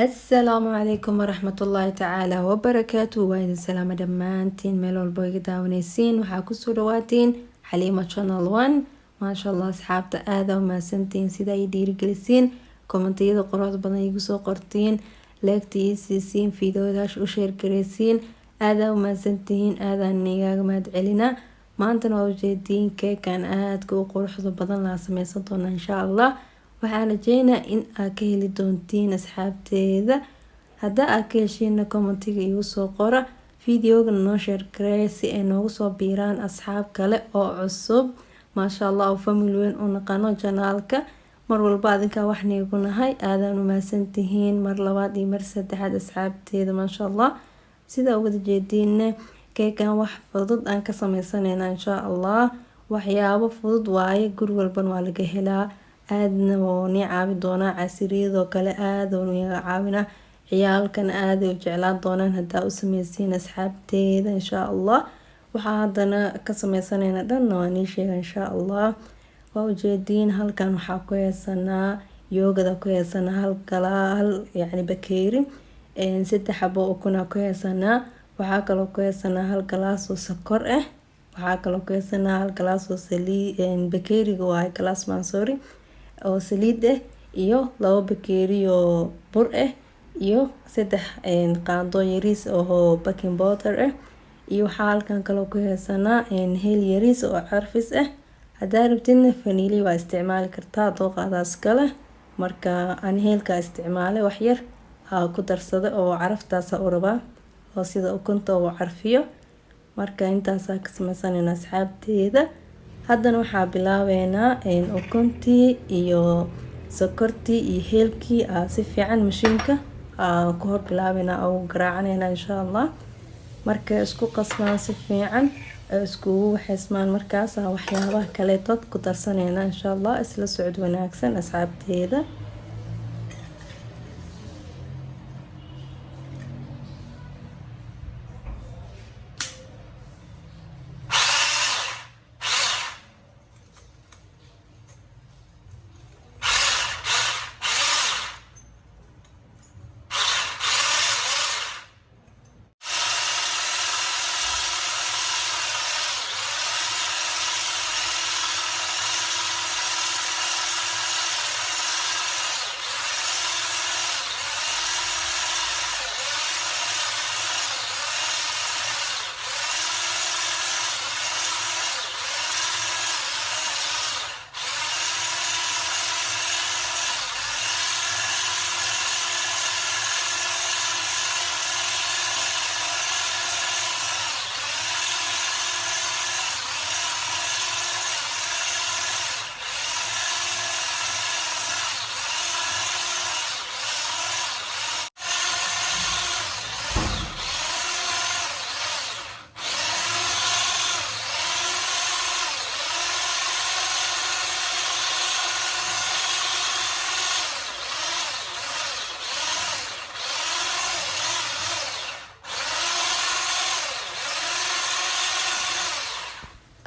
Asalaamu calaykum waraxmatullaahi tacaala wabarakaatu. Waa idin salaama dhammaantiin, meel walbo iga daawanaysiin. Waxaa kusoo dhawaatiin Xaliima Channel One. Maasha Allah, asxaabta, aada umahadsantihiin sida ay dhiirigelisiin, commentiyada quruxda badan igu soo qortiin, like-ta ii siisiin, videodaas u share gareysiin. Aada umahadsantihiin, aadaan igaaga mahad celinaa. Maantana waa ujeediin, keekan aadka u quruxda badan laa sameysan doona insha Allah. Waxaan rajeynaa in aad ka heli doontiin, asxaabteeda. Haddaa aad ka heshiina, commentiga igu soo qora, videogana noo share gareeya si ay noogu soo biiraan asxaab kale oo cusub, maasha Allah, oo family weyn u naqano channelka. Mar walba adinkaa wax niigu nahay. Aadaan umahadsantihiin mar labaad iyo mar saddexaad, asxaabteeda, maasha Allah. Sidaa wada jeediinne, keekan wax fudud aan ka sameysaneyna insha Allah. Waxyaabo fudud waaye, guri walban waa laga helaa, aadna wuu nii caawi doonaa. Casiriyadoo kale aada niiga caawinaa, ciyaalkana aaday u jeclaan doonaan hadaa u sameysiin, asxaabteeda, insha Allah. Waxaa haddana ka sameysaneyna dhanna waa nii sheega insha Allah. Waa ujeediin, halkan waxaa ku heysanaa yogurt-da, ku heysanaa hal galaa, hal yacni bakeeri, 3 xabo ukuna ku heysanaa. Waxaa kaloo ku heysanaa hal galaas oo sokor ah. Waxaa kaloo ku heysanaa hal galaas oo saliid, bakeeriga waaye, galaas maan, sorry, oo saliid ah, iyo 2 bakeeri oo bur ah, iyo 3 qaando yariis oo baking powder ah. Iyo waxaa halkan kaloo ku heysanaa heel yariis oo carfis ah. Hadaa rabtidna vanilla waa isticmaali kartaa, dooqaadaas kale. Marka aan heelka isticmaalay, wax yar aa ku darsaday oo caraftaasa u rabaa oo sida ukunta uu carfiyo. Marka intaasaa ka sameysanayna, asxaabteeda. Haddana waxaa bilaabeynaa ukuntii iyo sokortii iyo heelkii aa si fiican mashiinka aa ku hor bilaabeynaa oo garaacanayna insha Allah. Markay isku qasmaan, si fiican ay iskugu waxeysmaan, markaas waxyaabaha kaleetood ku darsanayna insha Allah. Isla socod wanaagsan, asxaabteeda.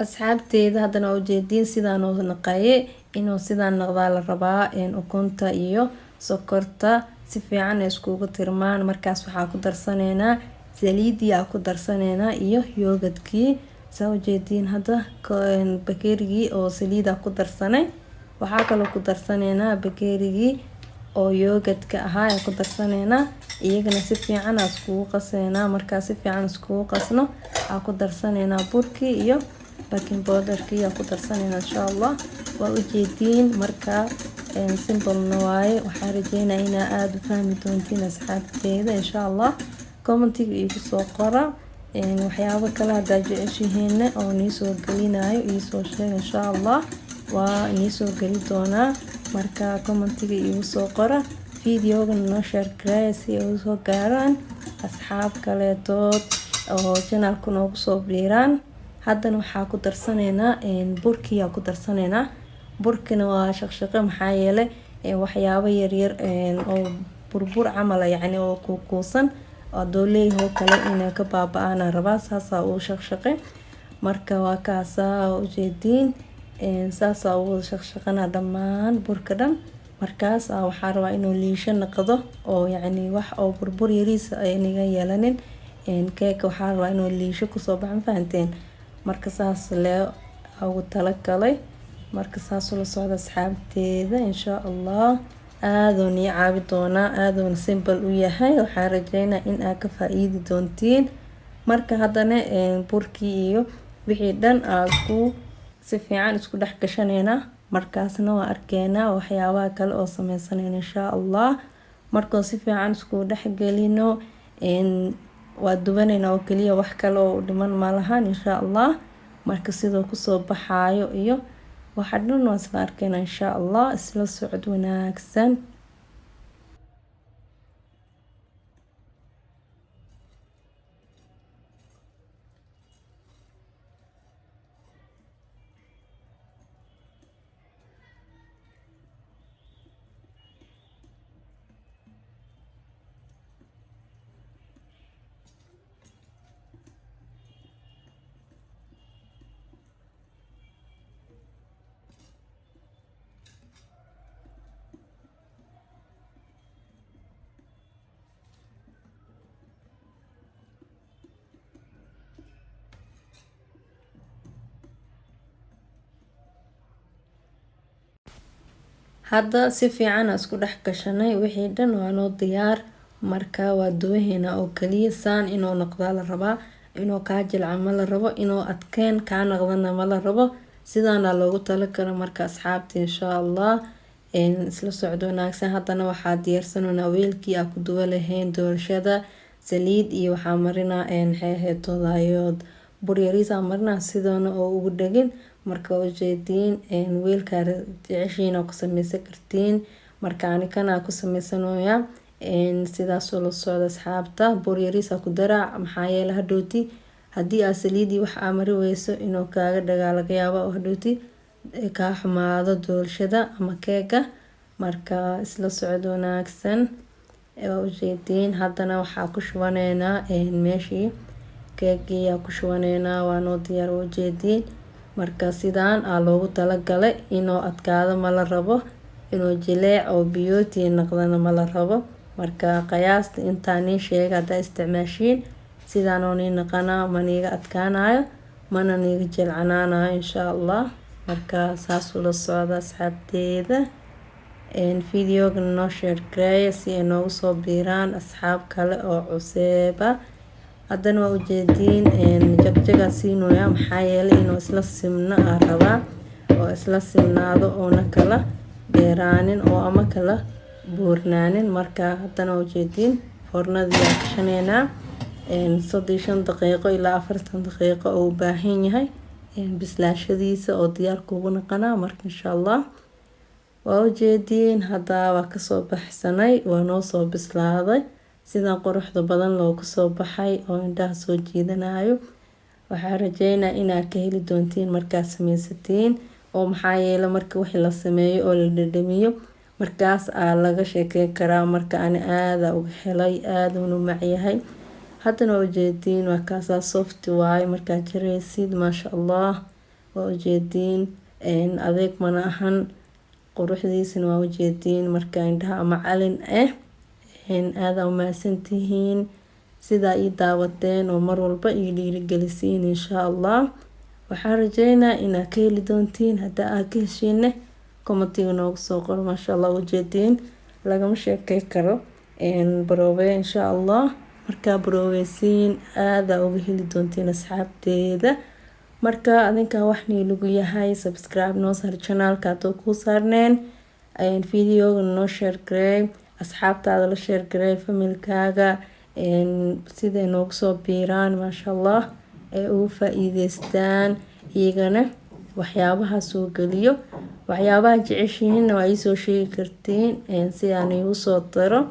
Asxaabteeda, haddana waa ujeediin sidaan oo naqaye. Inuu sidaan noqdaa la rabaa, ukunta iyo sokorta si fiican ay iskugu tirmaan. Markaas waxaa ku darsaneynaa saliidii aa ku darsaneynaa iyo yogurtkii. Saa ujeediin, hadda bakeerigii oo saliida ku darsanay. Waxaa kaloo ku darsaneynaa bakeerigii oo yogurtka ahaa ee ku darsaneynaa. Iyagana si fiican aa iskugu qaseynaa. Markaa si fiican iskugu qasno, aa ku darsaneynaa burkii iyo baking powderkii aa ku darsaneynaa insha Allah. Waa ujeediin, markaa simplena waaye. Waxaan rajeynaa inaa aada u fahmi doontiin, asxaabteeda, insha Allah. Commentiga iigu soo qora waxyaabo kale haddaa jeceshihiina oo niisoo gelinayo, iisoo sheeg insha Allah, waa niisoo geli doonaa. Marka commentiga iigu soo qora, videogana noo share gareeya si ay usoo gaaraan asxaab kaleetood oo channelka noogu soo biiraan. Haddana waxaa ku darsaneynaa burkiyaa ku darsaneynaa. Burkina waa shaqshaqe, maxaa yeelay waxyaabo yaryar oo burbur camal, yacni oo kuukuusan haduu leeyahay kale inay ka baaba-aan rabaa, saasaa uu shaqshaqe. Marka waa kaasaa, ujeediin, saasaa ugu shaqshaqana dhammaan burka dhan. Markaas waxaa rabaa inuu liisho noqdo oo yacni wax oo burbur yariis aynaga yeelanin. Keeka waxaa rabaa inuu liisho kusoo baxo, ma fahanteen? Marka saas lee ugu talagalay. Marka saas ula socda asxaabteeda, insha Allah aadoon ii caawi doonaa, aadoon simple u yahay. Waxaan rajeynaa in aad ka faa-iidi doontiin. Marka haddana burkii iyo wixii dhan aa isku si fiican isku dhex gashaneynaa. Markaasna waa arkeynaa waxyaabaha kale oo sameysanayna, insha Allah. Markoo si fiican isku dhexgelino, waa dubaneynaa oo kaliya, wax kale oo dhiman malahan, insha Allah. Marka sidoo kusoo baxaayo iyo waxa dhan waa isla arkeynaa, insha Allah. Isla socod wanaagsan. Hadda si fiican isku dhex gashanay, wixii dhan waa noo diyaar. Marka waa dubaheena oo kaliya. Saan inuu noqdaa la rabaa, inuu kaa jilca ma la rabo, inuu adkeen kaa noqdana ma la rabo. Sidaana loogu talagalo. Marka asxaabta, insha Allah, isla socdo wanaagsan. Haddana waxaa diyaarsanoonaa weelkii aa ku duba lahayn doolshada. Saliid iyo waxaa marinaa, maxay ahayd todaayood, bur yariis aa marinaa sidoona oo ugu dhegin. Marka ujeediin, weelkaa jeceshiina ku sameysan kartiin. Marka anikanaa ku sameysanoyaa. Sidaasoo la socda asxaabta. Bur yariis aa ku daraa, maxaa yeele hadhowti haddii aa saliidii wax aa mari weyso inuu kaaga dhagaa laga yaaba oo hadhowti kaa xumaado doolshada ama keega. Marka isla socod wanaagsan. Waa ujeediin, haddana waxaa ku shubaneynaa meeshii keegiyaa ku shubaneynaa. Waa noo diyaar, waa ujeediin. Marka sidaan aa loogu talagalay, inuu adkaado ma la rabo, inuu jileec oo biyooti noqdana ma la rabo. Marka qiyaasta intaa nii sheega haddaa isticmaashiin, sidaanoo nii naqanaa, ma niiga adkaanayo mana niiga jilcanaanayo, insha Allah. Marka saas ula socda asxaabteeda. Videoga noo share gareeya si ay noogu soo biiraan asxaab kale oo cuseeba. Haddana waa ujeediin, jagjagaa siinoya, maxaa yeelay inuu isla simno aa rabaa, oo isla simnaado oona kala dheeraanin oo ama kala buurnaanin. Marka haddana waa ujeediin, foornadii aa gashaneynaa. 35 daqiiqo ilaa 40 daqiiqo oo u baahan yahay bislaashadiisa oo diyaar kugu naqanaa. Marka insha Allah waa ujeediin, hadda waa kasoo baxsanay, waa noo soo bislaaday sidan quruxda badan loogu soo baxay oo indhaha soo jiidanayo. Waxaa rajeynaa inaad ka heli doontiin markaad sameysatiin, oo maxaa yeele marka wixii la sameeyo oo la dhadhamiyo markaas aa laga sheekeyn karaa. Marka ani aada uga helay, aada unu macyahay. Haddana waa ujeediin, waa kaasaa, soft waaye markaad jareysid, maasha Allah. Waa ujeediin, adeeg mana ahan, quruxdiisana waa ujeediin. Marka indhaha ama calin ah. Aada umahadsantihiin sidaa ii daawateen oo mar walba ii dhiirigelisiin. Insha Allah waxaan rajeynaa inaad ka heli doontiin. Haddaa aad ka heshiine, commentiga noogu soo qoro. Maasha Allah, ujeediin, lagama sheekey karo. Baroobe, insha Allah, markaa baroobeysiin aada uga heli doontiin asxaabteeda. Marka adinkaa waxnii lagu yahay, subscribe noo saar channelka hadduu kuu saarneen, videoga noo share gareey, asxaabtaada la share gareey, familkaaga, siday noogu soo biiraan, maasha Allah, ay ugu faa-iideystaan iyagana waxyaabaha soo geliyo. Waxyaabaha jeceshihiinna waa iisoo sheegi kartiin si aan iigu soo daro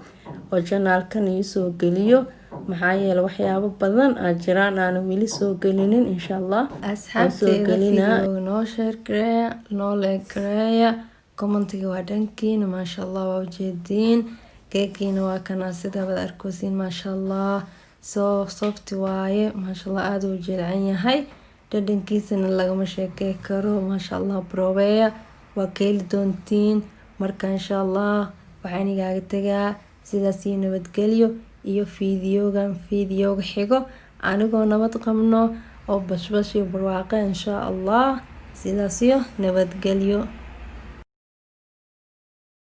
oo channelkan iisoo geliyo, maxaa yeele waxyaabo badan aa jiraan aana weli soo gelinin. Insha Allah asxaabteeda, video noo share gareeya, noo like gareeya, commentiga waa dhankiina. Maasha Allah, waa ujeediin, keekiina waa kana sida wada arkoosiin. Maasha Allah, soo soft waaye, maasha Allah, aada uu jilcan yahay, dhadhankiisana lagama sheekey karo. Maasha Allah, broweya, waa ka heli doontiin. Marka insha Allah waxaan igaaga tagaa sidaas iyo nabadgelyo iyo fiidiyogan fiidiyoga xigo, anigoo nabad qabno oo bashbash iyo barwaaqo insha Allah. Sidaas iyo nabadgelyo.